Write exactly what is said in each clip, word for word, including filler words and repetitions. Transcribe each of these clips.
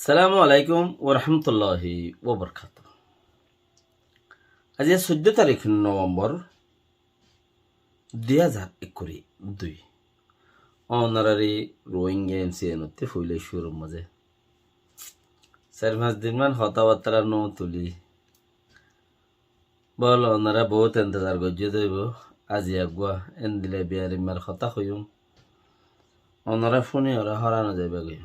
Assalamu alaikum wa rahmatullahi wa barakatuhu. Aijja soiddó tarík November dui házar ekkuri dui. Ónorari Rohingya M C N ottú foila cúrur mazé sair fañs din man hotábattara no tulí. Bol, ónora bout entezar goijjó de óibo. Aijja eggúa endilla biyarimar hotá hoiyum. Ónora fúni óre hóran ói zaibá goi.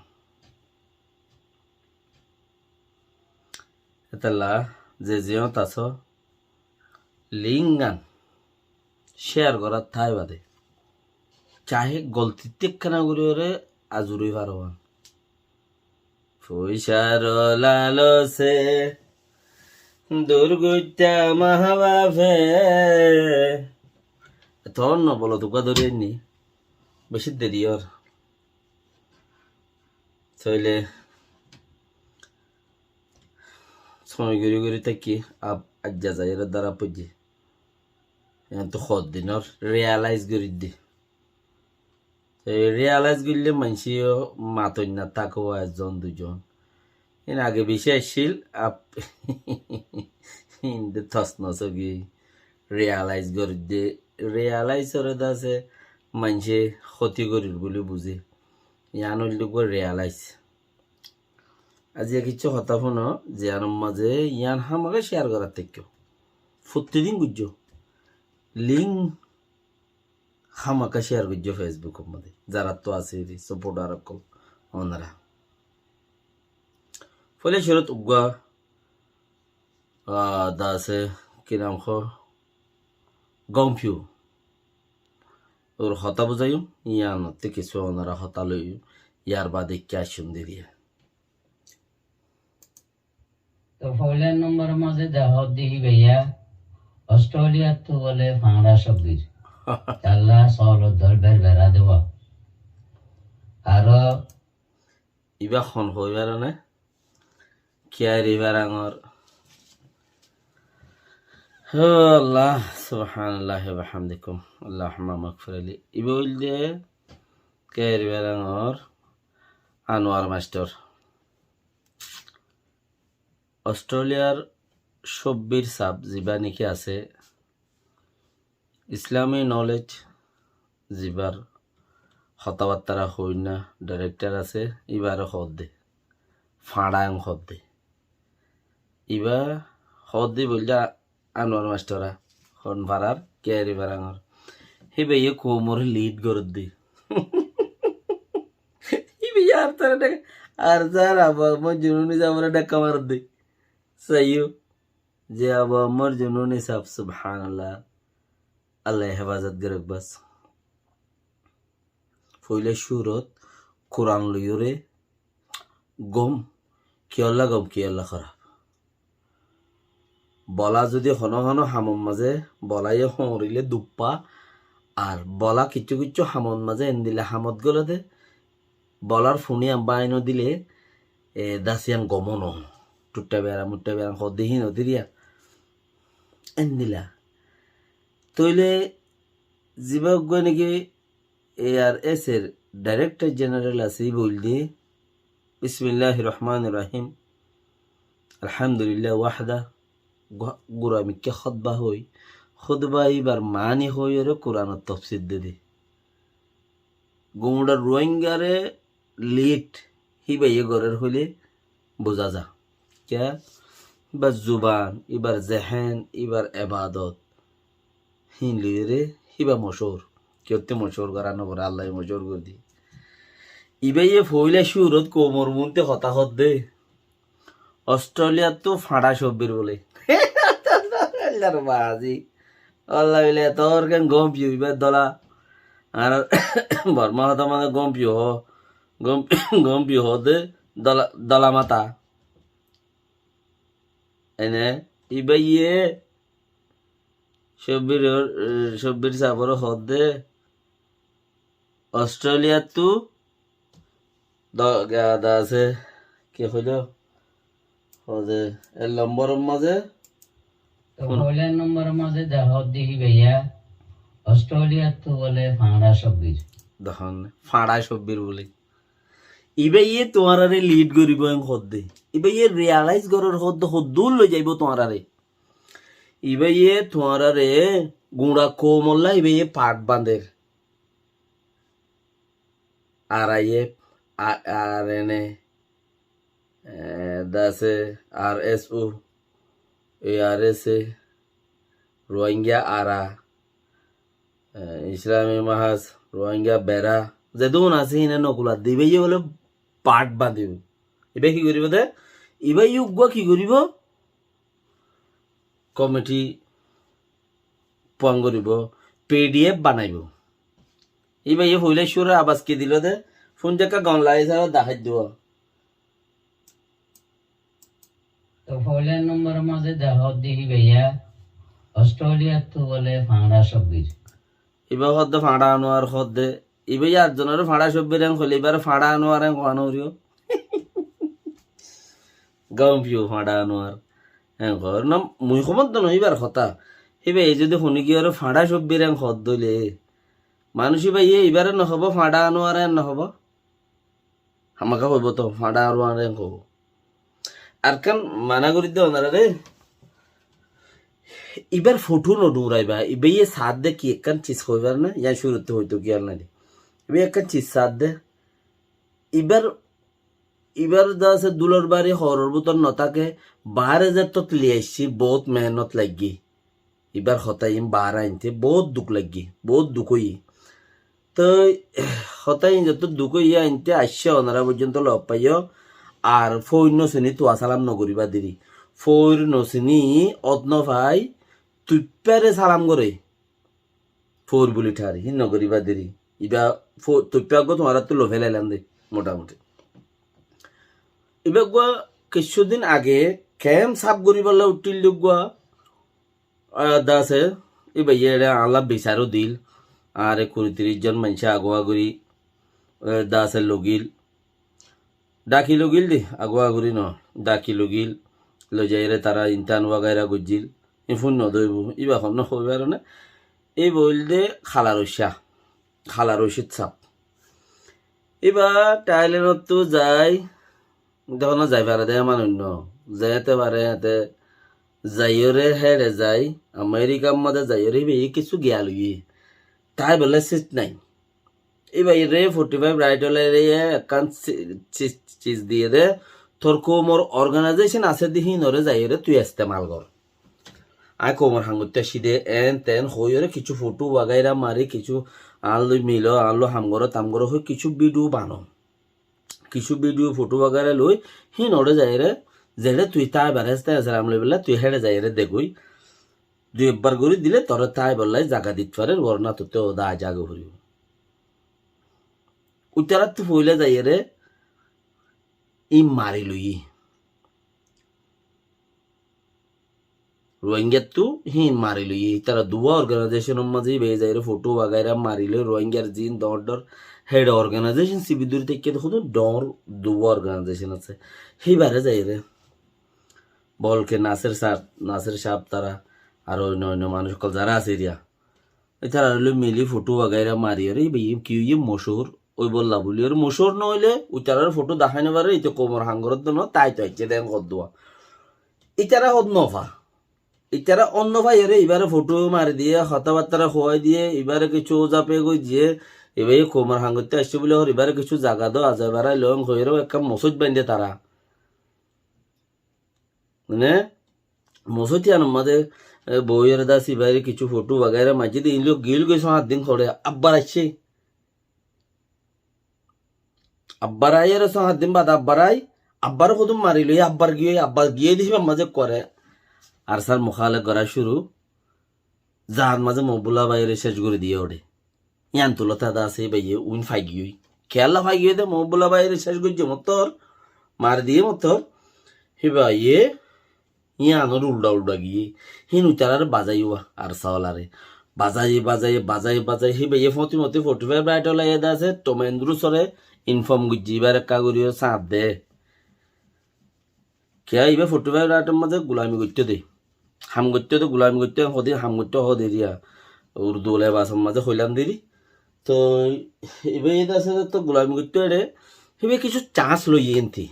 Etolla ze ziyót asó, link gan share gorát táiba de. Sahe goltittú ekkána gorí óre azur ói faro. Foicár laloce dur goittá ma bafe. Toóu no bolo, tuka dóri ainní. Beci deri ór. Tóile somoi gorí gorí táki, ab-, aijja zaiyóre dóra foijjé. Yián to hoddinor realize gorí di. Te realize goillé maincé yó matoinna táke, ezzon duizon. Iín age beci accíl, ab-, iín de tos nos ói giyói. Realize gorí de, realize óre de asé maincé hóti gorír buli buzé. Yián óilde uggúa realize. Aijja kissú hotá fúno, ziyánor mazé yián hámaka share gorát táikko. Fottí din goijjó. Link hámaka share goijjó Facebook or mazé. Zaráttu asé de supporter ókkol ónora. Foila cúrut uggúa, ah, de asé, ki nam hoó, gom fiu. Ór hotá buzáiyum, yián ottú kissú ónora hotá loiyum, yar bade ekká aiccúm de diya. To foila nombor mazé dehó de híba yá Australia ttu bole fañra sobbir. Talla solo dol berbera dewa. Aró iba hon hoibar ne? Kiyari Barangor. Ó Allah, subhanallah wa bihamdikum. Allahumma magfirli. Iba óilde Kiyari Barangor Anwar mastor. Australiar sobbir sab ziba niki asé, Islami knowledge zibar hotábattara hoinna director asé, ibare hoó de, fañra hoó de. Iba hoó de boille Anwar mastora, hon farar, Kiyari Barangor. Híba ye koumore lead gorér de. Híba ye ar tara dhaka, ar zar Abu Ammar Jununi sabore dhaka marer de. Saiyó, ze Abu Ammar Jununi sab, subhanallah. Allah hefazot goruk bas. Foila cúrut Kuran loiyóre gom, kiyólla gom, kiyólla hóraf. Bola zodi hono hono hamor mazé, bola ye hoñrile duppa, ar bola kissú kissú hamor mazé endilla hamot gole de, bolar funi am bái no dile, e, dasiyan gom no. Tutta beram, mutta beram, hoó de hín no diriya. Endilla. Tóile ziba uggúa niki A R S er director general asé, íba óilde, Bismillahir Rahmanir Rahim, Alhamdulillah wahda, gu-, gura mikká hótba hoói, hótba íbar maáni hoói ore Kuranor tofsir de de. Gumura Rohingyare lead híba ye gorér hoilé buzá za. Kiyá? Íbar zuban, íbar zehen, íbar ebadot. Hín loiyóre híba mochúr. Kiyótte mochúr gorá no foré, Allaye mochúr gorí diye. Íba ye foila cúrot koumor muúntu hotá hoó de. Australiattú fañra sobbir bóle. Allar bazi. Alla bile tor ken gom fiu, íba dola. Añárar Borma hotá mazé gom fiu hoó. Gom, gom fiu hoó de dola, dola mata. Ene, íba ye sobbir, sobbir sabore hoó de Australiattú do-, ga-, da asé, ki hoiló? Hoó de, ek lombor mazé. To foila lombor mazé dehó de híba yá, Australiattú bóle fañra sobbir. Dehón, fañra sobbir bóle. Ibáye tuáñrare lead goríbo en hoódde. Ibáye realize gorór hoódde hoddúr loi zaibó tuáñrare. Ibáye tuáñrare guñça koumolla ibáye part bañder. R I F, R N A, eh, dase R S O, A R S A, Rohingya Ara, eh, Islami Mahaz, Rohingya Bera, zedún asé híne nokular de, ibáye bóle part bañdibo. Ibáye ki goríbo de? Ibáye uggúa ki goríbo? Komiti puang goríbo, P D F banaibo. Ibáye foila cúrur abas ki dilo de, fún zekka gon lage sára dahái dibo. To foila nombor mazé dehó de ibáye Australia ttu bóle Fañra Sobbir. Ibá hoódde Fañra Anuar hoódde, ibáye ar zonore Fañra Sobbir en hoile, ibáre Fañra Anuar en hoá no foribo. Gom fiu Fañra Anuar. En hoór na, mui hoómot no ibár hotá. Ibáye zodi honi giyóre Fañra Sobbir en hoódde óile, manúic ibáye ibáre no hobo, Fañra Anuar en no hobo. Hámaka hoibo to, Fañra Anuar en hobo. Arkán mana gorí de onorare. Ibár fothú no dhuñraiba, ibáye saádde ki ekkán sis hoibar na, yá cúruttu hoito kiyál nai de. Ibáye ekkán sis saádde. Ibár, ibár dase dulor bari hoóror bútor no táke, baáre zettót loi aiccí, boóut mehénot laiggé. Ibár hotá iín baáre ainte boóut duk laiggé, boóut duk óiye. Toi hotá iín zettót duk óiye ainte aiccé onora foijjonto loi faiyó, ar foóir no siní tuá salam no goríba deri. Foóir no siní, ot no fai, tuippáre salam goré. Foóir buli thar, hín no goríba deri. Ibá fo-, tuippá eggúa tuáñrattú loi félailam de, motamuti. Ibá eggúa kissú din age kemp saf goríbolla uththíl de eggúa, ah, dase, ibáye eçé añálla bisaró diíl, añáre kuri tiríc zon maincé aguá gorí, eh, dase logíl, dhaki logíl de, aguá gorí no, dhaki logíl, loi zaiyóre tará interview wagaira goijjíl, e fúinno de óibo, ibá honnúa hoibar ne, ibá óilde Hala Roiccá, Hala Roicíd saf. Ibá Thailendottú zai, dehón zai fare de manúic no, zaite fare ete zaiyóre héçe zai, Amerikar mazé zaiyóre ibáye kissú giyan loiyé. Táibolla sit nai. Ibáye re forty five right óla re ekkán si-, sis, sis diyé de, tor koumor organization asé de híinore zaiyóre tui estemal gor. Añí koumor ham goittó aiccí de, en ten hoiyóre kissú fothú wagaira mari, kissú añár loi milo, añár loi ham goró, tam goró hoi kissú video bano. Kissú video, fothú wagaira loi, híinore zaiyóre, zeçé tui táibar asé, te eseram loi bella, tui héçe zaiyóre degói. Dui ekbar gorí dile tore táibolla zaga dit farer, worna totte oda aza age foribo. Uitarattú foila zaiyóre, iín mari loiyé. Rohingyattu híin mari loiyé. Ítara duwa organization or mazé ibáye zaiyóre fothú wagaira mari loi Rohingyar ziín doóñr doóñr héçe organization sibi dóri táikke de hodún doóñr duwa organization asé. Híbare zaiyóre bolke Nasir sáb, Nasir sáb tará ar oinno oinno manúic ókkol zará asé eriya. Ítarare loi mili fothú wagaira mariyóre, ibá ki óiye, mochúr óibolla buliyóre, mochúr no óile, ítarare fothú dahái no fare, íte koumor ham goródde no, tái to aiccé de en hoddúa. Ítara hod no fa. Ítara hod no faiyóre, ibáre fothú mari diyé, hotábattára hoói diyé, ibáre kessú uzape goi diyé, ibáye koumor ham goittó aiccé buli hoór, ibáre kessú zaga do, aza barái loiyum hoiyóre, ekkán mosóit baindé tará. Mane, mosóit iyanor mazé, e, boiyóre dase ibáre kessú fothú wagaira maijjé de, iín loi giyói goi só hát din fore, abbar aiccé. Abbar aiyóre só hát din bade abbar ai, abbar hodún mari loi, abbar giyói, abbar giyói de híbar mazé ekkuare ARSA r mukálef gorá cúru, zar mazé Mohibullah báiyore céc gorí diyé óde. Yián tulót eda asé, ibáye uin faigiyói. Kiyólla faigiyói de, Mohibullah báiyore céc goijjé mottor, mari diyé mottor, híbaye yiánor uldha uldha giyé. Híin uitarare bazaiye, ARSA oláre. Bazaiye, bazaiye, bazaiye, bazaiye, híbaye fóti moti forty five right ola eda asé, Tom Andrews ore inform goijjé, ibáre ekká gorí sáñt de. Kiyá ibá forty five right or mazé gulami goittó de. Ham goittó de, gulami goittó, hodin ham goittó, hode eriya. Urdu lebas or mazé hoilam deri. Toi ibá eda asé de to gulami goittó ere. Híba kissú chance loiyé enti.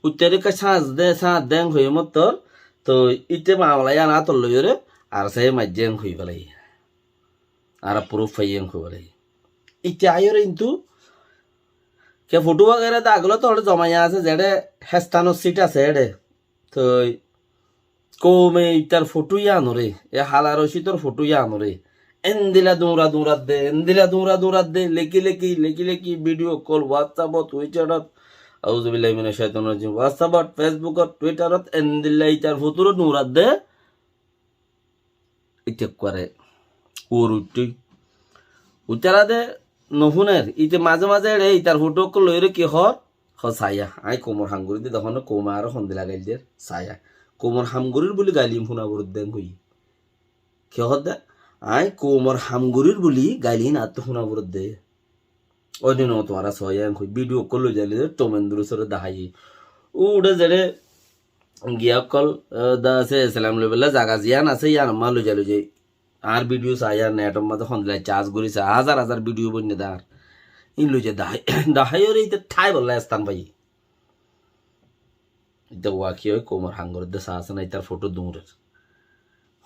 Uitaré ekká chance de, chance de en hoiyé mottor, toi íte mamala yián átot loiyóre, ar sai maijjé en hoi félaiye. Añára proof faiyí en hoi félaiye. Íte aiyóre kintu, ke fothó wagera de agoló to hoçé zomaiya asé, zeçé héstanor seat asé eçé. Toi koume itar fothó yiánoré, e hala Rocidor fothó yiánoré, endilla duñra duñradde, endilla duñra duñradde, leki leki, leki leki, video call, WhatsAppot, WeChatot, auzubillahi minash shaitanir rajim, WhatsAppot, Facebookot, Twitterot, endilla itar fothóre duñradde, íte ekkuare uor uittói. Uitará de nofúner, íte mazé mazé eçé itar fothó ókkol loiyóre ki hoór? Hoó, saiya, aññí koumor ham gorídde, dehón koume añáre hondilla gail der, saiya. Koumor ham gorír buli gail iín fúna foredde en hoiyé. Ki hoódde? Aññí koumor ham gorír buli gail iín añáttu fúna foredde. Ói de no tuáñra soó yián hoi, video ókkol loizai loizai Tom Andrewsore daháiye. Uçé zeçé giya ókkol, eh, de asé, asylum loibólla zaga ziyán asé, yián ammá loizai loizai. Añár video saiyá, netor mazé hondilla search gorí saiyá, házar házar video boinné de añár. Ín loizai daháiye, daháiyoré íte táibolla están faiyé. Íte waki ói koumor ham gorédde saá asé né, ítar fothó duñrer.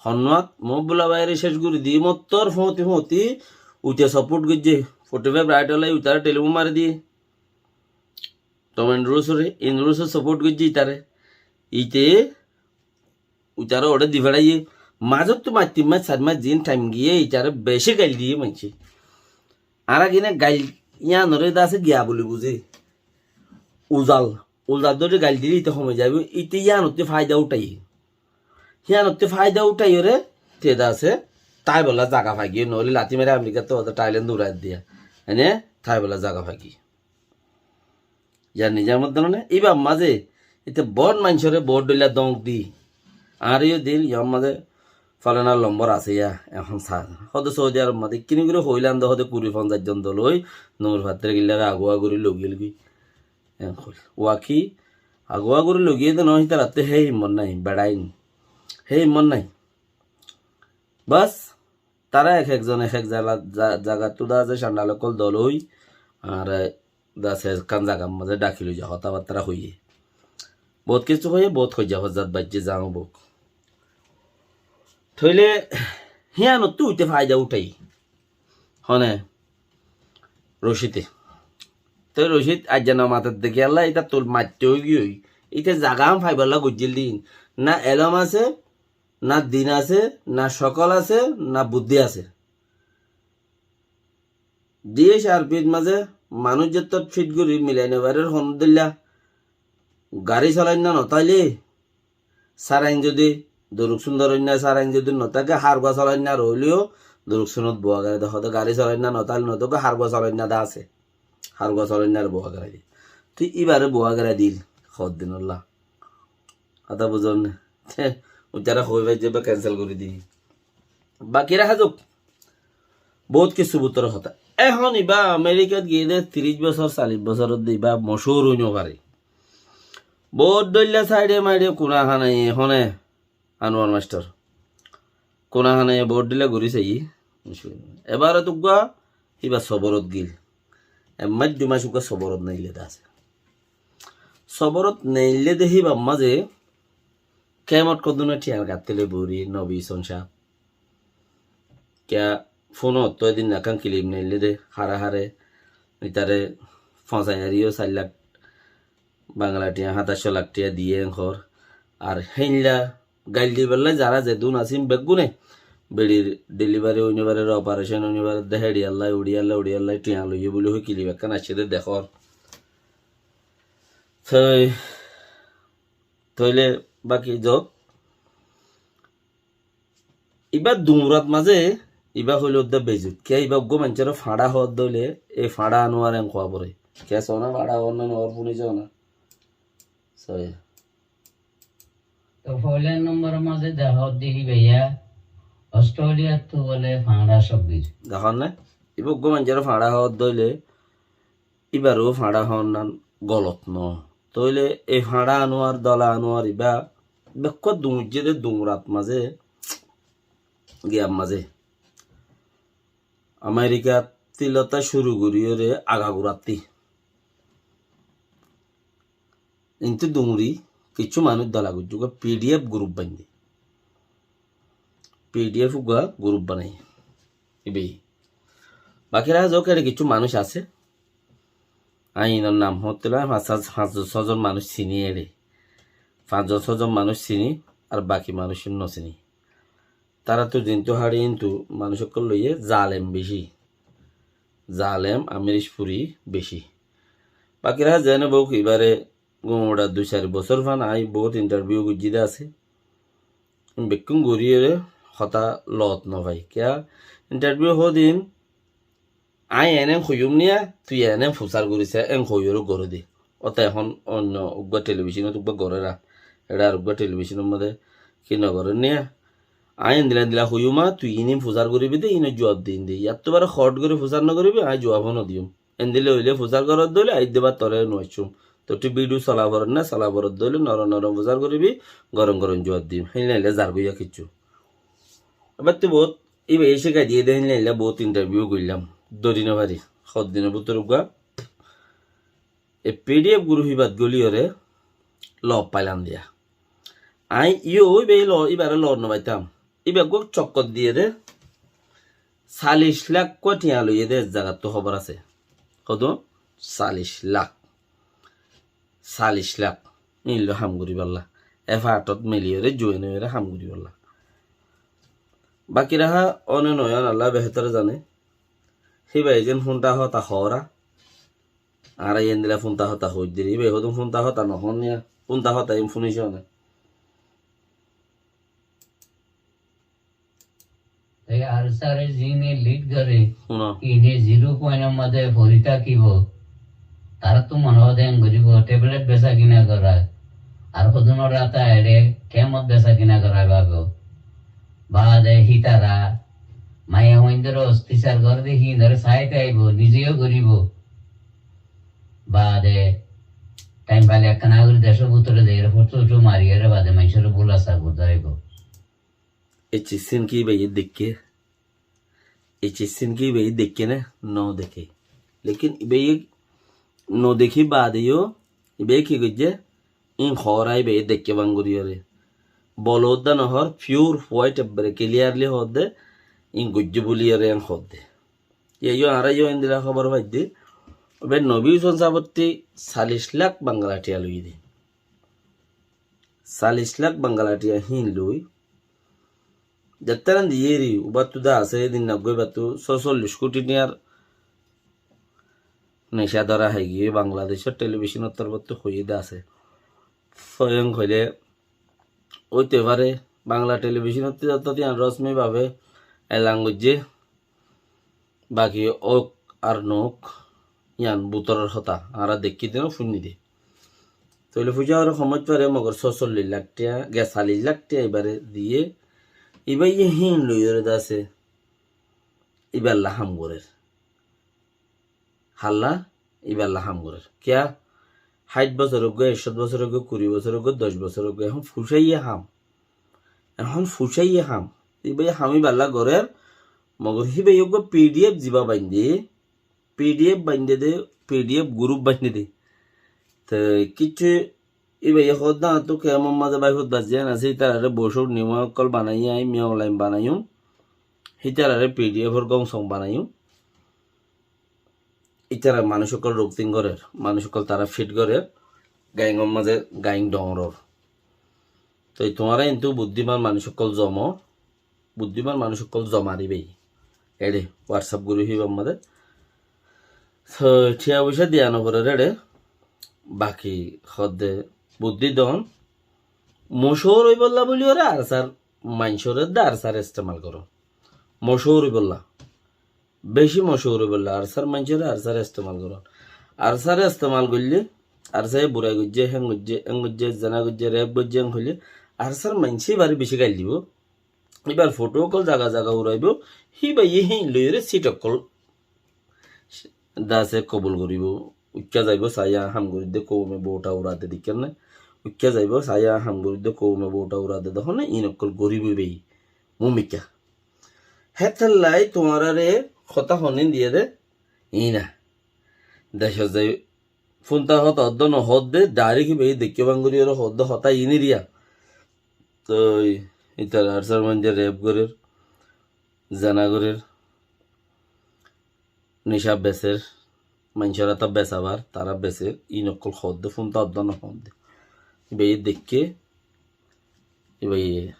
Honnúat Mohibullah báire céc gorí diyé, mottor foóñti foóñti uite support goijjé, forty five right olla uitaré telefón mari diyé. Tom Andrewsore, Andrewsore support goijjé itaré. Íte uitaré oçé di feçáiye. Mazóttu mac tin mac sair mac zin thaim giyé itaré beci gail diyé maincé. Añára gine gail yiánoré de asé giya buli buzí. Uzal, uzal dóri gail dilé íte hom ói zaibói, íte yíanottú faida uthái. Yíanottú faida uthái ore, te de asé, táibolla zaga faigiyé, noóile lati mari Amerikattú hoóde Thailand urai diya. Ene, táibolla zaga faigiyé. Yar nizam dóne, íbar mazé, íte bout maincóre bout dhoilla dóñk di. Añáre yó dil, yar mazé, falanar lombor asé ya, ehón sa. Hoóde Saudi Arob mazé, kini gorí hoilan de hoóde kuri fonzaic zon dol ói, Nur Fattar gillare aguwa gorí logiyel goi. Eén hoil. Waki, aguwa gorí logiyé de noó, hítarattú hé himmot nái, beçain. Hé himmot nái. Bas, tará ek ek zon ek ek zala-, za-, zagattú de asé, candal ókkol dol ói, ar de asé ekkán zagar mazé dhaki loiza, hotábattara hoiyé. Bout kessú hoiyé, bout hoijja, hozzat baijjé, zañó bouk. Tóile híyanottú uite faida uthái. Hone? Rocide. Toi Rocid aijja no mater de kiyólla, ítattú matte óigiyoi. Íte zaga án faibálla goijjíl de ín. Na elóm asé, na din asé, na cokól asé, na buddí asé. Diyé carpit mazé manúic zettót fit gorí milai nofarér hondilla garí solainna notáile, sárain zodi duruk sun dóroinna, sárain zodi notáke, hárgua solainna roileyo duruk sunot buwa gerai de, hode garí solainna notáile notáke, hárgua solainna de asé. Hárgua solainna re buwa gerai de. Tui íbare buwa gerai dil, hoddinolla. Hotá buzón né? Te, uitará hoi faijje ba cancel gorí di. Baki raha zuk. Bout kessú bútore hotá. Ehón ibá Amerikat giyé de tiríc bosór, callic bosór de ibá mochúr ói no fare. Bout dhoilla saide maide kuna hanaye hone Anuwar mastor. Kuna hanaye bout dhoilla gorí saiyé. Ebar tuggua ibá soborot gil. Emmaic dui maic uggua soborot neille de asé. Soborot neille de híbar mazé kemot kodune thiyar gattíle buri nobi son sab. Kiya fúnot toi din ekkán kilip neille de, hare hare, itare fosai ariyo sair lak Bangla thiya, hátaicco lak thiya diye en hor. Ar héinla gail dibálla zara zedún asín beggúne, beçir delivari ói no fare, operation ói no fare, de héçiyalla, uçiyalla, uçiyalla thiya loiye buli hoi kilip ekkán aiccé de dekór. Toi, toile baki zot. Ibá duñrat mazé, ibá hoilé udda bezut. Kiya ibá uggúa maincóre fañça hoódde óile, e fañça Anuwar en hoó foré. Kiya soó na fañça hoór na, no hoór fúni soó na. Sói. To foila nombor mazé dehódde ibá ya, Australiattú bóle fañça sobbir. Dekón né? Ibá uggúa maincóre fañça hoódde óile, íbaró fañça hoónnan golot noó. Tóile e fañça Anuwar, dola Anuwar ibá bekkúa duñijjé de duñrat mazé, giyar mazé. Amerikattí lóta cúru goríyoré agagurátti. Intú dungri kiccú manúic dola goijjé, uggúa P D F group baindé. P D F uggúa group banai. Ibá. Bakira zok ere kiccú manúic asé. Añí inor nam hoóttolla fañs, fañs zon, só zon manúic siní ere. Fañs zon, só zon manúic siní, ar baki manúic no siní. Taráttu zintú haçé intú manúic ókkol loiyé zalem beci. Zalem, amiric furi beci. Bakira zene bouk ibáre gúmura dui sair bosór fan añí bout interview goijjí de asé. Bekkún goríyore hotá loot no fai. Kiyá interview hodin añí ene hoiyúm niya, tui ene fusár gorísa, en hoiyóre goré de. Óta ehón oinno uggúa televisionot uggúa goréra. Eçé ar uggúa televisionor mazé ki no gorér niya? Añí endilla endilla hoiyúm a, tui iín fusár goríbi de, iín juab diyum de. Yáttu bare hot gorí fusár no goríbi, añí juab no diyum. Endilla óile fusár goródde óile aijja bade toré no aiccúm. Tottú video sola forer na, sola foredde óile norom norom fusár goríbi, gorom gorom juab diyum. Héndilla óile zargói kiccú. Ebattú bout, ibá e cíkai diyé de héndilla óile bout interview goillám. Dóri no fari. Hoddinor bútore uggúa e P D F group ibát goliyóre loot failam diya. Añí iyó ibá lo, ibáre loot no faitám. Ibá eggúa cokkor diyé de, salic lak uggúa tiañ loiyé de ek zagattú hóbor asé. Hodún? Salic lak. Salic lak. Iín loi ham goríbolla. Efa atot meliyóre, juwen óiyore ham goríbolla. Bakira há one noyan Allah behétor zane. Híba ezen fúnta hotá hoóra. Añára endilla fúnta hotá hoóidde. Híba hodún fúnta hotá no hoón niya. Fúnta hotá iín fúnic one. Te ARSA re zine lead gore, Húno. Ine zero point or mazé fori tákibo. Taráttu mone hoó de en goribo, tablet besá kina gorai. Ar hodún rata eçe kemot besá kina gorai babo. Baade hítara maiyafuaindóre osticar gore de híindóre sai faibo, nize yó goribo. Baade time faile ekkán agori decór bútore zaiyóre foto uto mariyóre baade maincóre bul asar gori daibo. E ciz ín ki ibáye deikké? E ciz ín ki ibáye deikké né? No deikké. Lekin ibáye no deikké baade yó ibáye ki goijjé? Ín hoóra ibáye deikké bang goríyore. Bol ódda no hoór, pure white ebbere clearly hoódde, ín goijjé buliyore en hoódde. Yó añára yó endilla hóbor faidde. Ibá Nobi Húsen sábottí salic lak Bangla tiañ loiyé de. Salic lak Bangla tiañ híin loi. Zettáran diyéri, ubáttu de asé, edin naggúa ibáttu sósollic kuthi tiañr neca dóra háigiyói, Bangladecór televisionor torfóttu hoiyé de asé. Foyón hoilé óite fare, Bangla televisionottu zettóti añár rosmi babe elan goijjé, baki ók ar noók, yián bútoror hotá, añára deikkí de no, fúinni de. Tóile fuisá ore homoz fare, mogor sósollic lak tiañ, ge salic lak tiañ ibáre diyé, ibáye híin loiyóre de asé, ibálla ham gorér. Halla ibálla ham gorér. Kiyá? Háit bosór ógga, ekcót bosór ógga, kuri bosór ógga, doc bosór ógga, ehón fucáiye ham. Ehón fucáiye ham. Ibáye ham ibálla gorér, mogor híbaye uggúa P D F zibá baindé, P D F baindé de, P D F group baindé de. Te kiccú ibáye hoódde añáttu kemor mazé báifut bazzíyan asé, ítararé bocór niwa ókkol banaiyé, añí miyaulaim banaiyúm, hítararé P D F or gom song banaiyúm. Ítara manúic ókkol ruktin gorér, manúic ókkol tará fit gorér, gaingor mazé gaing dhoóñror. Toi tuáñra kintu buddíman manúic ókkol zomo, buddíman manúic ókkol zomar ibáye. Eçé WhatsApp group ibár mazé. Toi thiañ foicá diya no forer eçé, baki hoódde buddí don, mochóor óibolla buliyóre ARSAr maincóre de ARSAre estemal gorón. Mochóor óibolla. Beci mochóor óibolla, ARSAr maincóre ARSAre estemal gorón. ARSAre estemal goillé, ARSAye burai goijjé, héng goijjé, héng goijjé, zena goijjé, rep goijjé, héng hoilé, ARSAr maincé ibáre beci gail dibó. Ibár foto ókkol zaga zaga uraibo, híbaye híin loiyóre sit ókkol dase kobul goribo. Uikká zaibo, saiya ham goridde koume bouta urade dikkér né. Uikká zaibo, saiya ham goridde koume bouta urade dehón né, iín ókkol goribo ibáye. Mumikká. Hétolla tuáñrare hotá honín diyé de, iína. Decót zai Fúnta hotá hoódde no hoódde, dhairek íbayé deikkó fán gorí aró hoódde hotá iín eriya. Toi ítara Arsár maincé rep gorér, zena gorér, nica beser, maincór ata besabar, tará beser, iín ókkol hoódde, fúnta hoódde no hoódde. Íbayé deikké, íbayé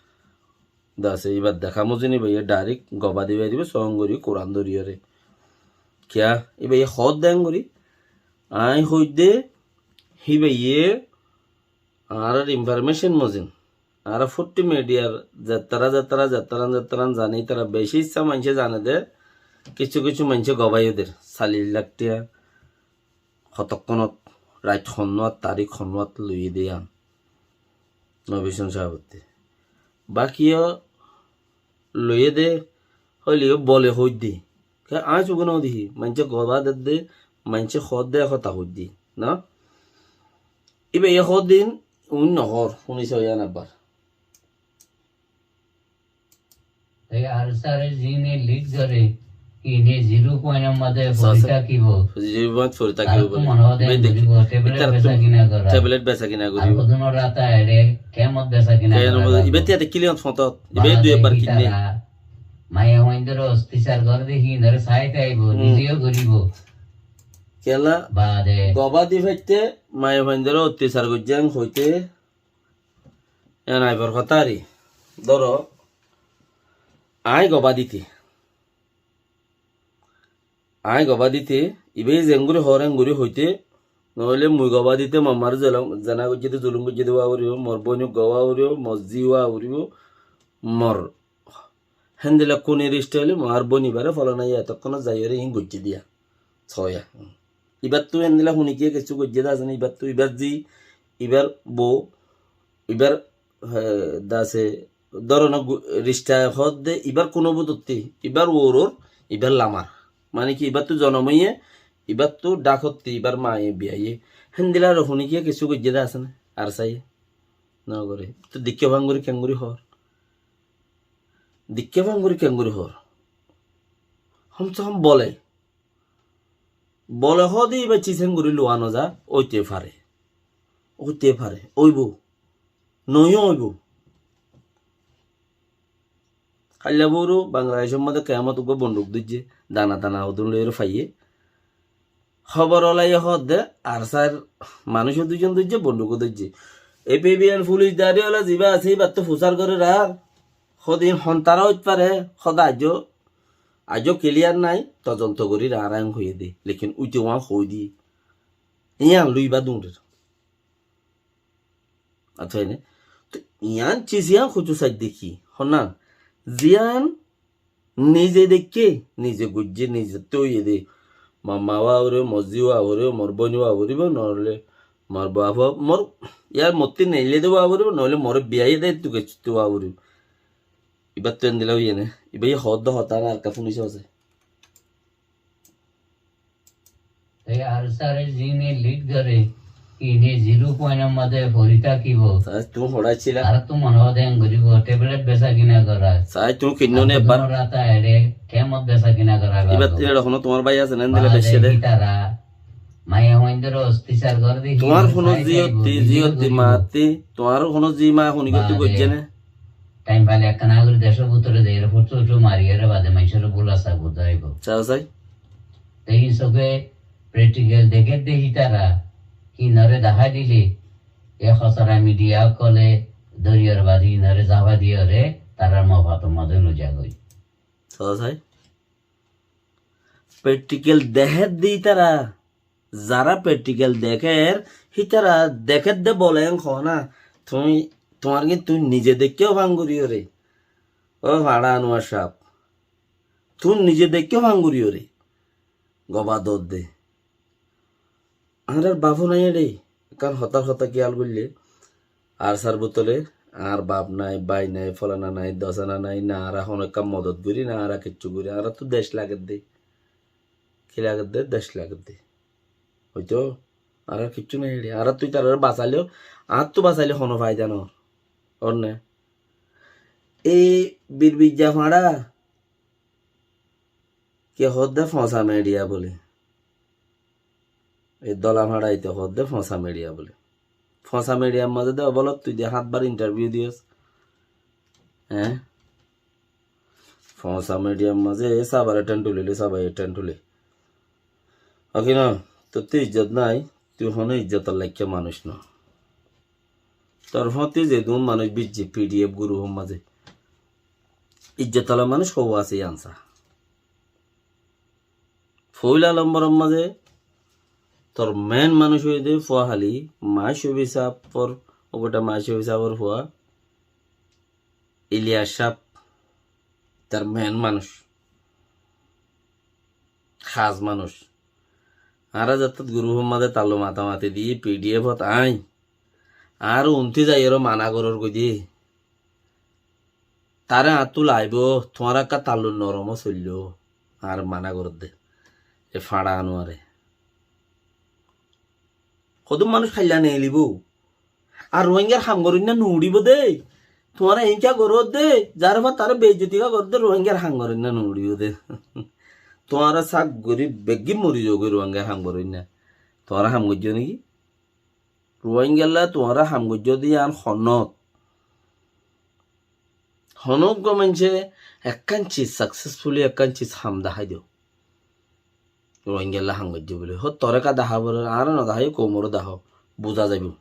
dase, íbar deká mozin íbayé dhairek gobá di faribó, song gorí, Kuran dóriyoré. Kiyá, íbayé hoódde en gorí, aññí hoóidde, híbayé añárar informécon mozin, añára fúrti midiyar zetará, zetará, zetará, zetará zane, ítara beci issá maincé zane de, kissú kissú maincé gobáiyo der, sallic lak thiañ, hotokkónot, rait honnúat, tarik honnúat loiyé de yián. Nobison sábottí. Bákiyo loiyé de, hoileyó bole hoóidde. Ke aññí suge no dehí, maincé gobá dedde, maincé hoódde hotá hoóidde, no? Íbayé hoódde uín no hoór, fúni soó yián abbar. Te Arsáre ziíne lid goré, iíne zero point or mazé fori tákibo. Zero point fori tákibo bole. Tattú mone hoó de en goríbo, tablet besa kina gorá. Tablet besa kina goríbo. Ar hodún rata eçé, kemot besa kina gorá. Ibá tiyate kiliyot fotót. Ibá dui ebbar kinné. Maiyafuaindóre ottasar goré de híinore sai táibo, nizeyo goríbo. Kiyólla? Baade gobá di faitté, maiyafuaindóre ottasar goijjé en hoité, en aibar hotá ari. Dóro, aññí gobá dité. Aññí gobá dité, ibáye zengori hoór engori hoité, noóile mui gobá dité, mor maáre zulum, zena goijjé dé, zulum goijjé dé wá foribó, mor bóin uggúa wá foribó, mor zí wá foribó, mor héndilla kúni rista óile, mor bóin ibáre folaná yá, etokkónot zaiyóre iín goijjé diya. Soóya. Ibáttu héndilla hunikiye kessú goijjé dé asé né, ibáttu, ibár zí, ibár bou, ibár, eh, dase, dóro na gu-, rista hoódde, ibár kunó butottí, ibár uoror, ibár lamar. Mane ki, ibáttu zonom óiye, ibáttu dhákottí, ibár maye biyaye. Héndilla ar hunikiye kessú goijjé dé asé né, Arsáye? Nogoré. Tó dikké fán gorí kengori hoór. Dikké fán gorí kengori hoór. Hom se hom bole. Bole hoóde ibá cis héngori luwa no za, óite fare. Óite fare. Óibo. Noiyó óibo. Háilla bóru Bangladecór modé kemot uggúa bonduk dóijje, dana dana hodún loiyóre faiyé. Hóbor olaiyé hoódde, Arsár manúic duizon dóijje, bonduk dóijje. Ei P B N fulic dhári ola zibá asé, ibáttu fusár gorér ar. Hodún hon tará óit fare, hoda aijjó, aijjó kiliyar nái, todonto gorír ar aññí hoiyé dé. Lekin uite uáñ hoói diyé. Yián loi ibá duñrér. Aññí hoói né? Tó yián cis yián hoitó saidde ki? Honnán, ziyán nize deikké, nize goijjé, nizettú óiye dé. Mor ma wá foribó, mor zí wá foribó, mor bóin wá foribó, noóile mor baf wá, mor, yar mottí neille dé wá foribó, noóile more biyaiyé dé, ettú kessúttú wá foribó. Ibáttu endilla óiye né? Ibáye hoódde hotá ná ar ká fúniso asé? Te Arsáre ziíne lid goré, iíne zero point or mazé fori tákibo. Sai, tuñí hoçé accíla? Ar tuñí mone hoó de en goríbo, tablet besa kina gorá. Sai, tuñí kinnó né ebbar? Ar hodún rata eçé, kemot besa kina gorá. Ibá tire hono tuáñr bái asé né, endilla baade beicce dé. Ítara maiyafuaindóre ottasar goré de, tuáñr hono zí ottí, zí ottí, ma ottí, tuáñr hono zí ma honi gottí goijjé né? Thaim faile ekkán gorí decór bútore zaiyóre fotó utó mariyóre baade maincóre búla sabut óibo. Saá sai. Te híin sóke practical dekédde hítara, híinore dahái dile, e hosara midiya ókkole dóriyore baade híinore zafai diyóre tarár mofator modé loizagói. Saá sai. Practical dekédde hítara, zará practical dekér, hítara dekédde bole en hoó na, tuñí, tuáñr ki tuñí nize deikké fán goríyoré. Ó fañçá Anuar sáb, tuñí nize deikké fán goríyoré. Gobá dódde. Añárar bafó nái eçé, ekkán hotár hotá kiyál goille, Arsár bútole, añár baf nái, bái nái, folana nái, dosana nái, na añára hono ekkán modot gorí, na añára kiccú gorí, añáráttu dec lagedde. Ki lagedde? Dec lagedde. Óito, añárar kiccú nái eçé. Añáráttu ítarare basaileyó, añáttu basaile hono faida no ór. Ór né? Ei birbijja fañçá, ke hoódde foñsa midiya bóli. E dóla fañçaite hoódde foñsa media buli. Foñsa mediar mazé de obolot tui de háñt bar interview diyós. Eé? Foñsa mediar mazé e sabare théng tulile, sabaye théng tule. Óki no, tottú ijjot nái, tui honó ijjotor laikká manúic no. Tor fóti zedún manúic bijjé PDF gurufór mazé. Ijjot ola manúic hou asé yián sa. Foila lomboror mazé tor main manúic óiye de fua háli, Maishobi sáfor, uggwá Maishobi sáfor fua, Iliyas sáf, tor main manúic, hás manúic. Añára zettót gurufór mazé talluk matamati di PDF ot añí, añáre untí zaiyóre mana gorór goi de. Taré añáttu laibó, tuáñra ekká talluk norom ó soilló, añáre mana goródde. E fañça anuare. Hodún manúic háilla neelibó. Ar Ruáingar ham goróinna nuuçibó de. Tuáñra eéñka goródde, zaré fúa taré beijjoti goródde, Ruáingar ham goróinna nuuçibó de. Tuáñra sak gorí beggín mori zogói Ruáingar ham goróinna. Tuáñra ham goijjó néki? Ruáingalla tuáñra ham goijjó de yián honnót? Honó uggwá maincé ekkán ciz successfully ekkán ciz ham dahái do. Ruáingalla ham goijjé buli. Hó toré ka dahá foré, añáre no dahái, koumoré dahó. Buza zaibó.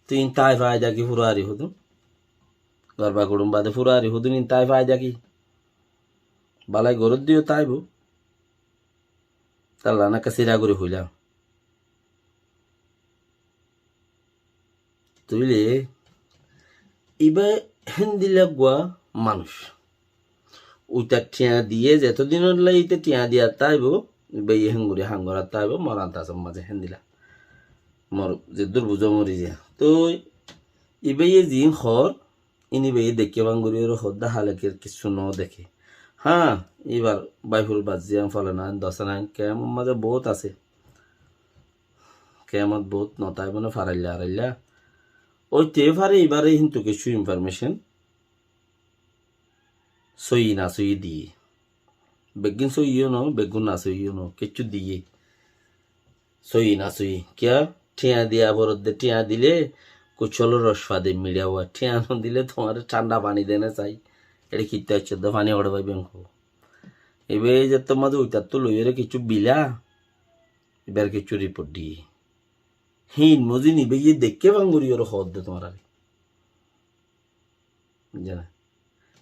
Tui in tai faida ki fura ari hodún? Gorba kurum bade fura ari hodún in tai faida ki? Balai goródde yó taibo. Talla nakka sira gorí hoilam. Tóile ibá héndilla uggwá manúic. Uita thiañ diyé, zetó dinolla ite thiañ diyat táibo, ibáye héngori ham gorat táibo, moran tasor mazé héndilla. Mor zeddúr buzó mori ziya. Toi ibáye ziín hoór, ín ibáye deikké bangori ore hoódde, háleke kissú no deké. Há, ibar báiful bazziyam folana, dosana, kemor mazé bout asé. Kemot bout no táibo né, farailla arailla. Óite fare ibáre hintu kessú information sóiyi nasóiyi diyé. Beggún sóiyi yó no, beggún nasóiyi yó no, kessú diyé. Sóiyi nasóiyi. Kiyá? Thiañ diya foredde, thiañ dile kuccólor roc fade miçá uwa. Thiañ no dile tuáñre thánda faní dene sai. Eçé kitta aiccé de faní hoçé faibo enko. Ibáye zettót mazé uitattú loiyóre kessú bila, ibáre kessú report diyé. Híin mozin ibáye deikké bangori ore hoódde tuáñrare. Jane.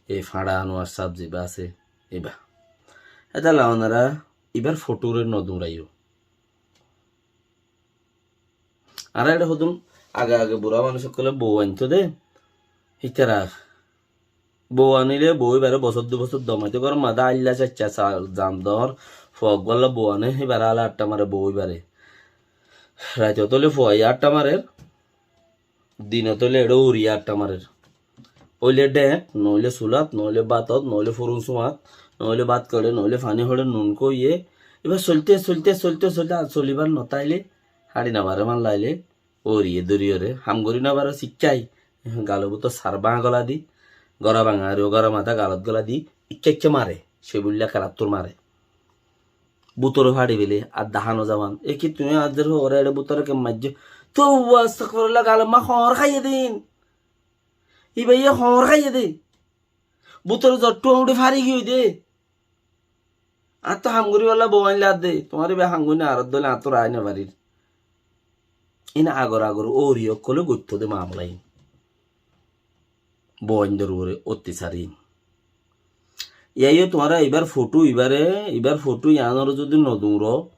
Ei fañça Anuar sáb zibá asé, ibá. Etolla onora ibár fotóre no duñraiyó. Añára eçé hodún age age burá manúic ókkole bou ainto de, hítara bou anile bou ibáre bosór dui bosór domaito, góror mazé ailla caiccá sal zan dor, fua uggwálla bou ane, ibáre ala atta mare bou ibáre. Raitot óile fuaye atta marer, dinot óile eçé uriye atta marer. Óile dheek, noóile sulat, noóile bátot, noóile furun suat, noóile bát keçe, noóile faní hoçe, nun kóiye. Ibá soilte, soilte, soilte, soilte, ar solibar no táile, haçi no fare, malla aile, uriye dóri ore, ham gorí no fare, sikkái, galo bútore sar báña gola di, gora báña ari, gora matá galot gola di, ikká ikká mare, sebolla kelattur mare. Bútore façi fele, ar dahá no zaban. E ki tuñí añár dóre eçé bútore ken maijjó? Touba, astagfirullah, galot ma hoñr háiye din. Ibáye hoñr háiye de. Bútore zottu uçí fari giyói de. Añáttu ham goríbolla bou ailla de. Tuáñr ibá ham gorí no arar dóile añáttu rai no farir. Iín agor agor uriye ókkole goittó de mamela iín. Bou aindor uore ottasar iín. Yaiyo tuáñra ibár fotó ibáre, ibár fotó iánore zodi no duñro,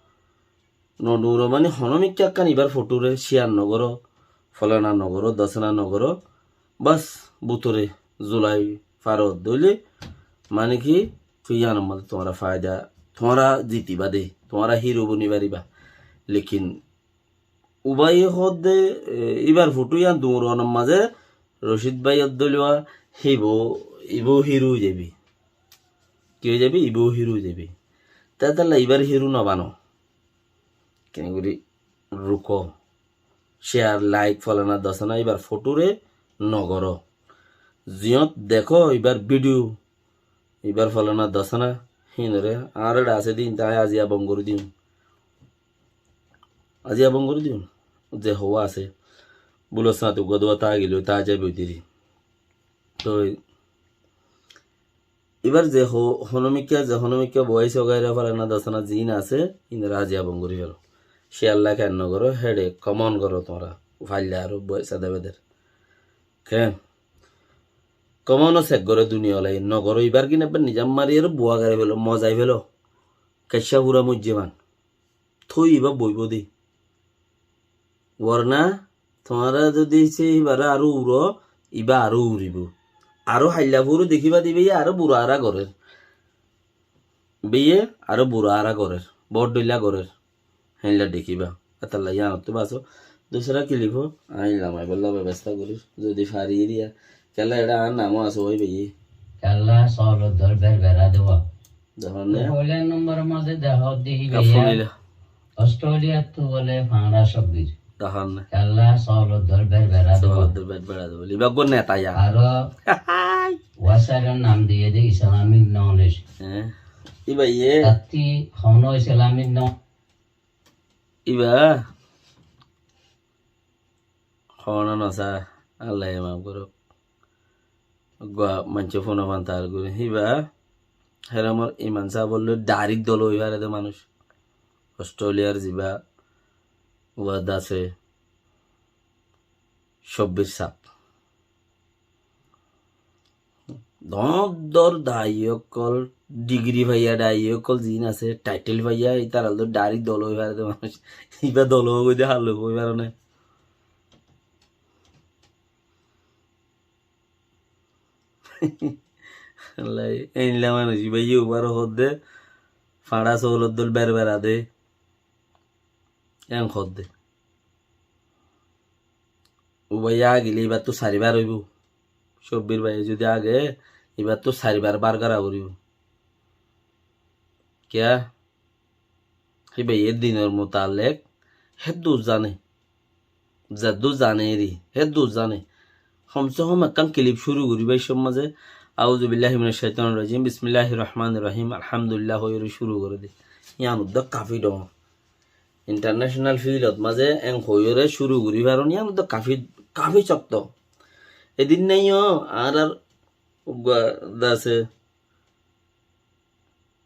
no duñro mani honó mikká ekkán ibár fotóre share no goró, folana no goró, dosana no goró, bas, bútore zulai faro dóile, mani ki, tui iánor mazé tuáñra faida, tuáñra zitiba de, tuáñra hero boni fariba. Lekin Ubaye hoódde, e, ibár fotóyan duñronor mazé Rocid báiyor dóilla híbo, ibó hero ói zaibi. Ki ói zaibi? Ibó hero ói zaibi. Te tálla ibár hero no bano. Keéngorí rukó. Share, like, folana, dosana, ibár fotóre no goró. Ziyót dekó ibár video, ibár folana dosana, hínore, añáre eçé asé de, inte aññí aziya bon gorí diyum. Aijja bon gorí diyum. Ze houwa asé, bulor sáñte uggúa duwa tágile táa zaibo deri. Toi ibár ze ho-, honómikká, ze honómikká boáiso gaira falana dasana ziín asé, iínoré aijja bon gorí felo. Ciyalla ken no goró, héçe comment goró tuáñra. Failla aró boáisa debe der. Ken? Comment ó sek goré duniyalai, no goró. Ibár gín ebbar nizam mari aró bua gari felo, mozai felo. Kaiccá fura moijjé man. Toi ibá boibó de. Warna, tuáñra zodi se ibáre aró uro, ibá aró uribó. Aró hailla furu dekíba de ibáye aró bura ara gorér. Ibáye aró bura ara gorér. Bor dhoilla gorér. Héilla dekíba. Etalla yíanottú baso. Dusra clip ó añí lamaibolla bebostá gorír. Zodi fari eriya. Kiyólla eçé añár nam ó asé ói baiye. Kiyólla sóolor dóil berbera dé. Dehón né? Foila nombor or mazé dehó de híba. Kaffunila. Australiattú bóle fañra Cobbir. Dehón né? Kiyólla sóolor dóil berbera dé. Sóolor dóil berbera dé. Ibá uggwá neta ya. Aró website or nam diyé de Islamic Knowledge. Hé. Ibáye. Tatti hono Islamic Knowledge. Ibá hono nosá, Allaye maf gorók. Uggwá maincé fúna fantar gorí. Híba, héramor Iman sáb ólla direct dolo ói fare de manúic. Australiar zibá wad asé, Cobbir sáb. Doñr doñr dai ókkol, digiri faiya dai ókkol ziín asé, title faiya, ítara loi direct dolo ói fare de manúic. Ibá dolo ói de hállo ói fare né. Wallai, eilla manúic ibáye ubáro hoó de, fañra sóolor dóil berbera dé. Eén hoó de. Ubáye agile ibáttu saribar óibo. Cobbir báiye zodi age, ibáttu saribar bar gora foribó. Kiyá? Híbaye dinor mutallek héddur zane. Zeddur zane eri, héddur zane. Hom se hom ekkán clip cúru gorí báiccór mazé, Auzubillahi minash shaitanir rajim, Bismillahir Rahmanir Rahim, Alhamdulillah hoiyóre cúru goré de. Yían uddá kafi dhoóñr. International field ot mazé en hoiyóre cúru gorí faron, yían uddá kafi, kafi cokto. Edin nái ó, añárar uggwá de asé,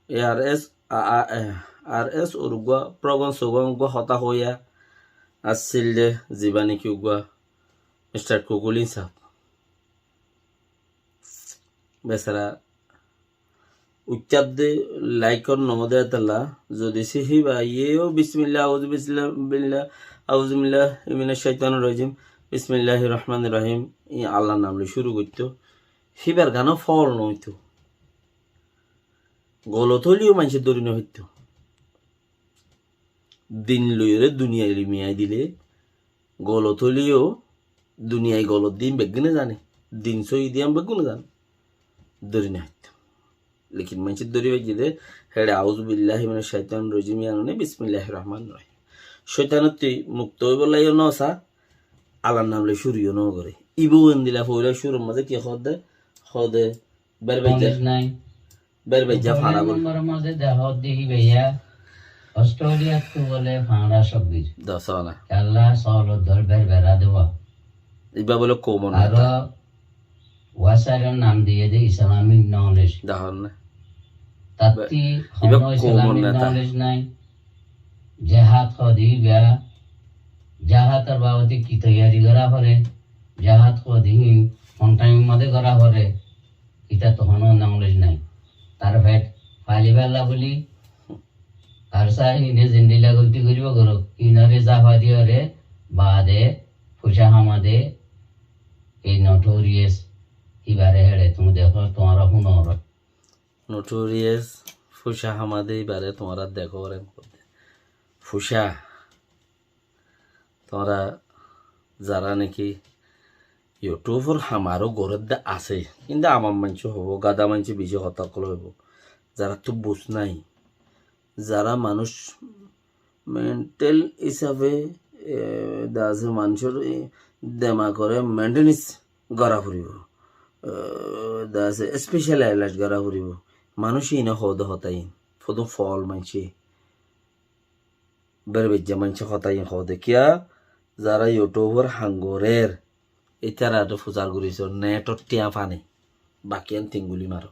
ARS, a, a, eh, ARS or uggwá program sogram uggwá hotá hoiya asíl de, zibá niki uggwá Mister Kukulin sáb. Besara uiththá de, like or no de etalla, zodi se híbaye ó bismillah, auzu bismillah, auzu billahi minash shaitanir rajim, Bismillahir Rahmanir Rahim, i Allar nam loi cúru goittó, híbar gán ó fool no óito. Golot óileyo maincé dóri no faitto. Din loiyóre duniyai loi miyai dile, golot óileyo duniyai golot din beggúne zane, din sóiyi din beggúne zane. Dóri no faitto. Lekin maincé dóri faijje de, héçe Auzubillahi minash shaitanir rajim yían no, Bismillahir Rahmanir Rahim. Cóitanottú mukto óibolla yó no sa, Allar nam loi cúru yó no goré. Ibá endilla foila cúrur mazé ki hoó de, hoó de, Berbaijja. Knowledge nái. Berbaijja. Foila fara bol. Nombor mazé dehó de híbaye Australiattú bóle fañra Cobbir. Dosona. Kiyólla sóolor dóil berbera dé. Ibá bóle koumor neta. Aró website or nam diyé de Islamic Knowledge. Dehón né. Tatti ibá hono koumor Islamic neta. Knowledge nái. Jihad hoó de ibá, jihad or babote ki toiyari gora fore, jihad hoó de hín hon time or mazé gora fore, ítara to hono knowledge nái. Tar fet fali bella buli, ar sa híne zendilla golti goribo goró, hínore zafa diyore, baade fusa hama de, ei notorious, ibare héçe tuñí dekó, tuáñra fúno. Notorious fusa hama de ibare tuáñra dekó, fusa. Tuáñra zara niki YouTube or ham aró gorédde asé, kintu amar maincé hoibo, gada maincé beci hotá ókkol hoibo. Zarattú bus nái, zara manúic mental hísafe, e, de asé manúcor, e, demagore maintenance gora foribo. E, de asé special alert gora foribo. Manúic ine hoó de hotá in. Fodún fool maincé. Berbejja maincé hotá iín hoó de kiyá, zará YouTube or ham gorér, ítararé fusár goríso, net or thiañ fane, baki ián tinguli maro.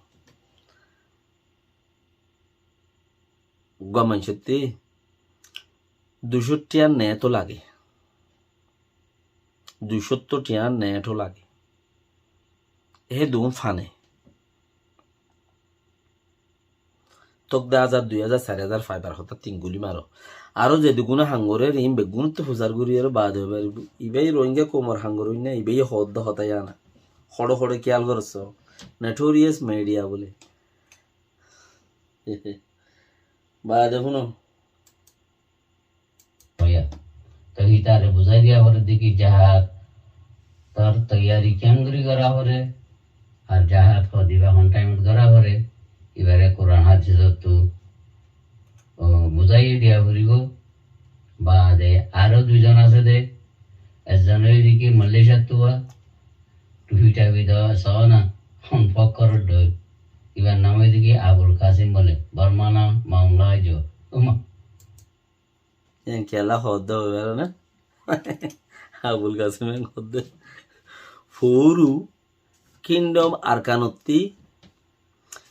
Uggwá maincótti duicó thiañ net ó lage, duicó thiañ net ó lage, hé dun fane. Tók de házar, dui házar, sair házar faibar hotá tinguli maro. Aró zedúgune ham gorér, iín beggúnottú fusár gorí aró baade hoibar. Ibáye Rohingya koumor ham goróinna, ibáye hoódde hotá yían. Hoçé hoçé kiyál gorósso. Notorious media bóle. Baade fúno. Hoiya. Toi hítare buzái diya foré de ki jahad tor toiyari keéngorí gorá foré, ar jahad hodiba hon thaimot gorá foré, ibáre Kuran hádisottu, o, buzái diya foribó. Baade aró duizon asé de, ezzon óiye de ki Malaysiattú uwá, thufi thafi do soó na, hon fokkoror dhoi. Ibar nam óiye de ki Abul Kasim bóle, Borma nam Maungla óiye. Uma. Iyan kiyólla hoódde hoibáro né? Abul Kasime hoódde. Fóoru Kingdom Arkanottí,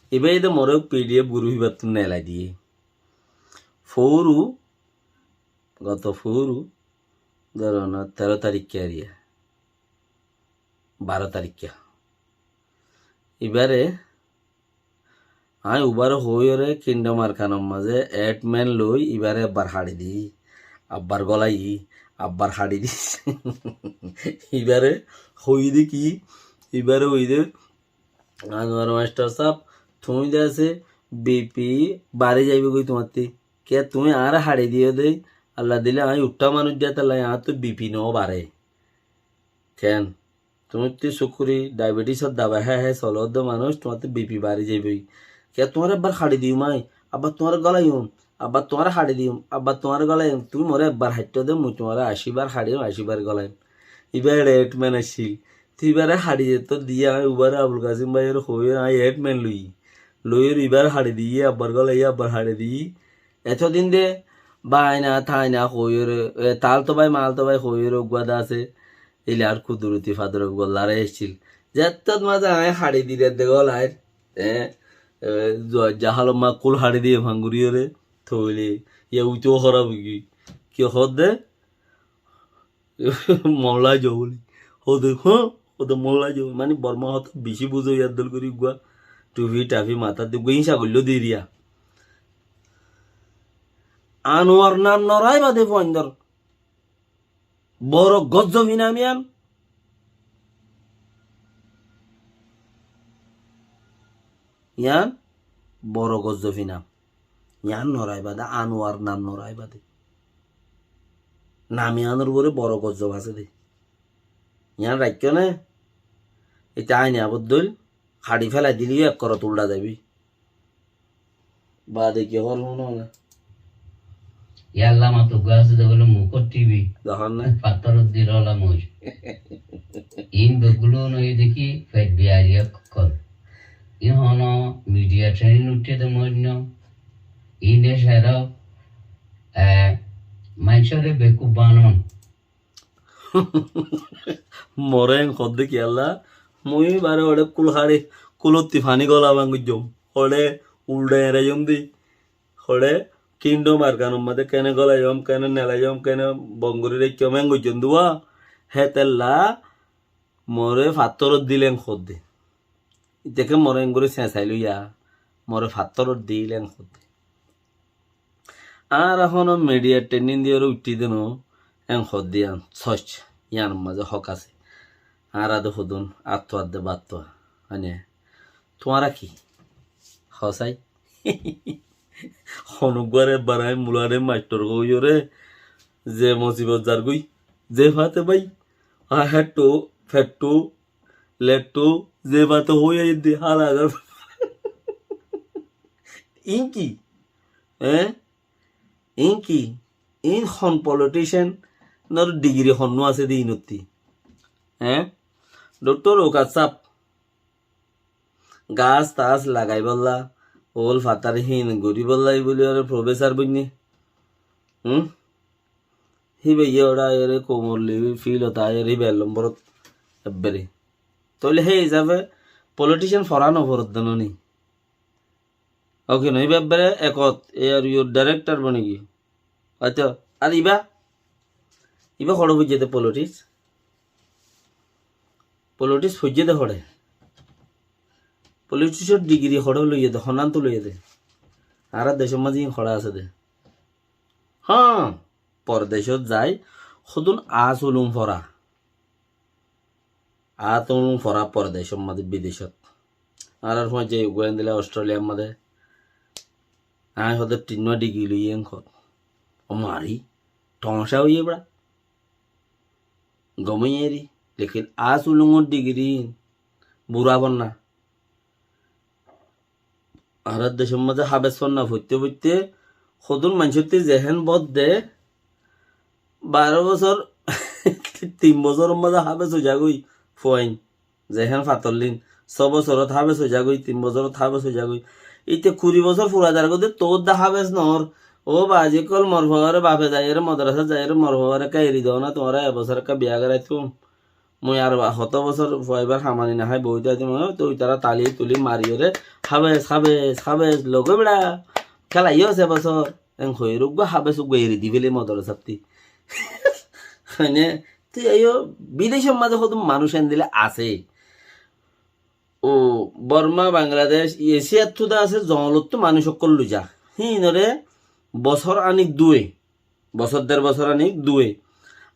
ibá de moré P D F group ibáttu nelai diyé. Fóoru, goto fóoru, dóro na, teró tarikká eriya, baró tarikká. Ibáre aññí ubáre hoóiyoré Kingdom Arkanor mazé admin loi ibáre ebbar haçi di, abbar gólai, abbar haçi di. Ibáre hoiyí de ki, ibáre hoiyí de, Anuwar mastor sáb, tuñí de asé B P bari zaibói goi tuáñttí. Kiyá tuñí añáre haçi diyó de, Allah dile aññí uththá manúic de, tálla añáttu B P no baré. Keén? Tuñíttí sukuri, diabetisor dabai hái hái solódde manúic, tuáñttí B P bari zaibói. Kiyá tuáñre ebbar haçi diyum aññí, abbar tuáñre golaiyum, abbar tuáñre haçi diyum, abbar tuáñre golaiyum. Tuñí moré ebbar haçittó de, mui tuáñre aci bar haçiyum, aci bar golaiyum. Ibá eçe admin accíl. Te ibáre haçi zettó diyé, aññí ubáre Abul Kasim báiyoré hoóiyoré aññí admin loiyí. Loiyóre ibáre haçi diyí, abbar golaiyí, abbar haçi diyí. Etodin de báina, táina hoóiyoré, e, tálto bái, málto bái hoóiyoré uggúa de asé. Íle ar kuduroti fador uggúa larai accíl. Zettót mazé aññí haçi diyí de golair, e, e, zuwa jahalot ma kul haçi diyé fanguriyóre, tóile, iya uitó hóraf óigiyói. Kiyá hoódde? Molla jo bóli. Hóde, hó, hóde molla jo. Mani Borma hotá bicí buzó, yar dol gorí uggúa thufi thafi matát de uggúa híñsa goilló de eriya. Anuwar nam no raiba de fuaindor. Boro gozzobi nam iyan. Iyan boro gozzobi nam. Iyan no raiba de, Anuwar nam no raiba de. Nam iyanor uore boro gozzob asé de. Iyan raikkó né? Ite aini aboddoil haçi félai dile yó ek korot uldha zaibi. Baade ki hoór fúno na? Yalla mato uggúa asé de bóle mukót T V. Zahán né? Fattór dil ola mui. Iín beggúlun óiye de ki fet biyari ókkol. Iín hono media training uiththé de moinno. Iín de seró, e, maincóre bekuf banon. Moré en hoódde kiyólla, mui ibáre hoçé kul haçi, kulottí faní gola bangóijjom, hoçé uldha eraiyóm de, hoçé Kingdom Arkanor mazé kene golaiyóm, kene nelaiyóm, kene bon gorí raikkóm, en goijjóm de uwá, hétolla moré fattór dil en hoódde. Ite ke moré engorí señsai loiya, moré fattór dil en hoódde. Añára hono media training diyóre uiththí de no, en hoódde yián sóc, yiánor mazé hók asé. Añára de hodún attuwa de battuwa, mane, tuáñra ki? Hosái? Honó uggúare ebbar aññí mulare mastor hoóiyoré, ze mosibot zargói, ze fate bái, a hettu, fettu, lettu, ze fate hoói aiyér de, hála agar. Iín ki? Eé? Iín ki? Iín hon politician nor degree honnú asé de iínottí? Eé? Doctor Okaz sáb, gas tas lagaibólla, ól fatár híin goríbólla ibóli ore professor boinné. Hum? híba iyóre aiyóre koumor li fil ot aiyóre híba ek lombor ot ebbere. Tóile hé hísafe politician fora noforedde no ni? Oke no, híba ebbere ekot, e ar iyór director boni giyé. Ato, ar iba, iba hoçé foijjé de politics? Politics foijjé de hoçé? Politics or degree hoçé loiyé de, honantu loiyé de? Añárar decór mazé iín hoçé asé de. Há, pordecót zai, hodún aas ulum fora. Aas ulum fora pordecór mazé, bidecót. Añárar fuañti uggúa endilla Australiar mazé. Añí hoóde tinnúa degree loiyé en hoór. Ó mari, thoóñsa óiye bura. Gom óiye eri, lekin aas ulumor degree bura fonná. Añárar decór mazé háfes fonná foitté foitté hodún maincótti zehén bodde, baró bosór, tin bosóror mazé háfes ói zagói fuain. Zehén fatorlín, só bosórot háfes ói zagói, tin bosórot háfes ói zagói. Íte kuri bosór fura zargói de, toódda háfes noór. Ó bazi ókkol, mor fuaré bafe zaiyóre, modrasát zaiyóre, mor fuaré ekká eri doó na, tuáñra e bosór ekká biya goráitum. Mui ar ba-, hotó bosór fua ibár ham ani nahái boói táitum, tói tará tali tuli mariyóre, háfes, háfes, háfes, logói beça, kéla iyó asé e bosór. En hoiyóre uggúa háfes uggúa eri di féle modrasátti. Mane, tui aiyó, bidecór mazé hodún manúic endilla asé. Ó Borma, Bangladec, Esiyattu de asé, zongolottú manúic ókkol loi za. Híinore bosór anik dúe, bosór der bosór anik dúe.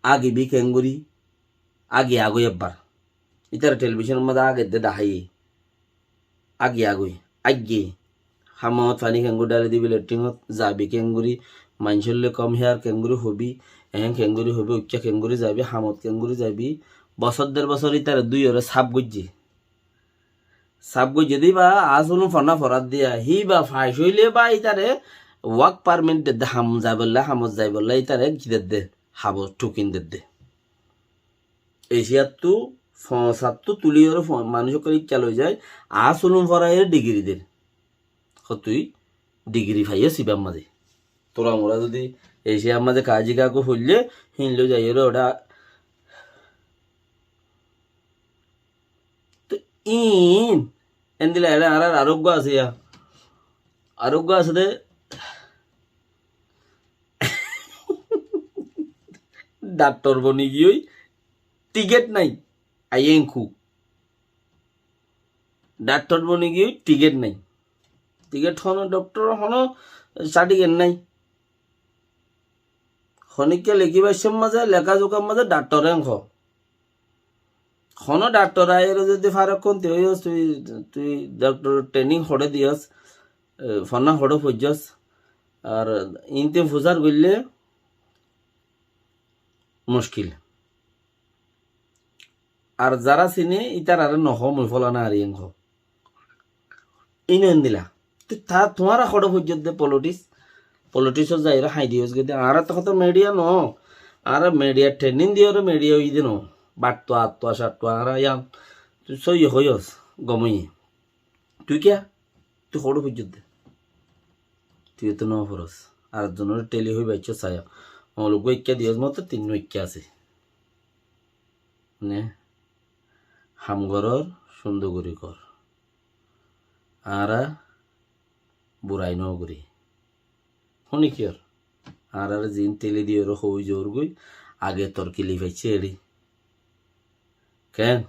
Agibi kengori, agi agói ebbar. Ítare televisionor mazé agedde daháiye. Agi agói, aigge. Hamot faní kengori dháli dibi, letrinot zabi kengori, maincór loi kom heyar kengori hobi, ehén kengori hobi, uikká kengori zabi, hamot kengori zabi. Bosór der bosór ítare dúiyore saf goijje. Saf goijje de íba aas ulum fonná forat diya, híba fais óile ba ítare work permit dedde, ham zaibolla, hamot zaibolla ítare ki dedde, habo thukin dedde. Esiyattu, foñsattu tuliyóre fo-, manúic ókkol ikká loi zai, aas ulum foraiyóre degree der. Hó tui degree faiyós ibár mazé. Tora mora zodi Esiyar mazé kazi kaku foille, híin loi zaiyóre oda. Te iín, endilla eçe añárar aróggua asé ya. Aróggua asé de, dhaktor boni giyói, tiket nai. Aiyé enkú. Dhaktor boni giyói, tiket nai. Tiket hono, dhaktor hono, satifiket nai. Honikka lekibár mazé, leká zukár mazé dhaktor en hoó. Hono dhaktor aiyóre zodi farokkon tui óiyos, tui, tui dhaktor training hoçé diyos, e, fonná hoçé foijjos, ar iín tui fusár goille muckil. Ar zará sine, ítarare nohó, mui fólana ari en hoó. Ine endilla. Te ta tuáñra hoçé foijjó de politics? Politics ot zaiyóre hái diyos goi de. Añára to hotó media no. Añára media training diyóre media óiye de no. Battua, attua, sattua, añára yián. Tui sóiye hoiyos, gom óiye. Tui kiyá? Tui hoçé foijjó de? Tui to no foros. Ar zonore teli hoi baicco sayo. Moulovi ikká diyos moto tinno ikká asé. Mane, ham goror, cúndor gorí gor. Añára burai no gorí. Hone kiyór? Añárare ziín teli diyóre hoi zoor goi, age tor kilif aiccé eçé. Ken?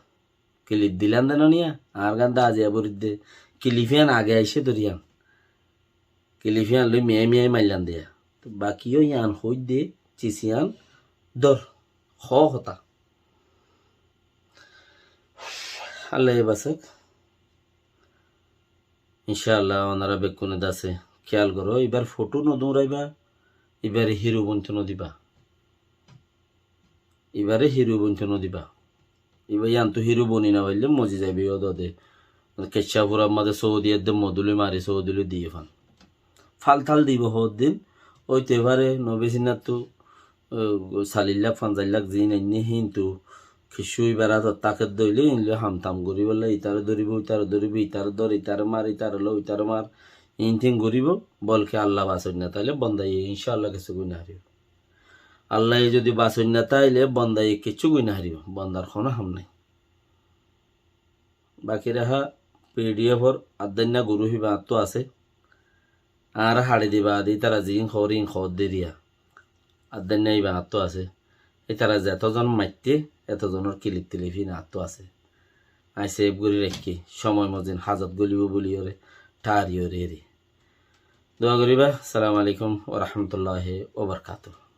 Kilif dilan de no niya? Añár gán de aziya borit de. Kilif iyan age aiccé doriyan. Kilif iyan loi miyai miyai maillan de ya. Te baki yó iyan hoóidde, cis iyan dór. Hoó hotá. Allaye basek. Incálla, onora bekkúne dase kiyal goró. Ibár fothó no duñraiba, ibáre hiro bointo no diba. Ibáre hiro bointo no diba. Ibá iyantu hiro boni no faille mozi zaibo yó dode. Kecca furar mazé Saudi edde moduloi mari Saudi loi diye fan. Fal tal dibo hoddin. Óite fare no beci nattu, e, salillak, fanzallak zin ainne hintu kessú ibár atot táke de óile in loi ham tam goríbolla, itare dóribo, itare dóribo, itare dór, itare mar, itare lo, itare mar, in tin goríbo, bolke Allah basoinna, taile bondaye incálla kessú goi no faribo. Allaye zodi basoinna táile bondaye kiccú goi nofaribó, bondar honó ham nái. Baki raha P D F or addainna guruf ibá añáttu asé. Añára haçi diba de ítara ziín hoór íin hoódde diya. Addainna ibá añáttu asé. Ítara zetózon maitté, etózonor kilif tilif íin añáttu asé. Añí sef gorí raikkí, cómoi mozin hazot golibó buliyóre, tháriyoré eri. Dua goríba. Assalamu alaikum wa rahmatullahi wa barakatuhu.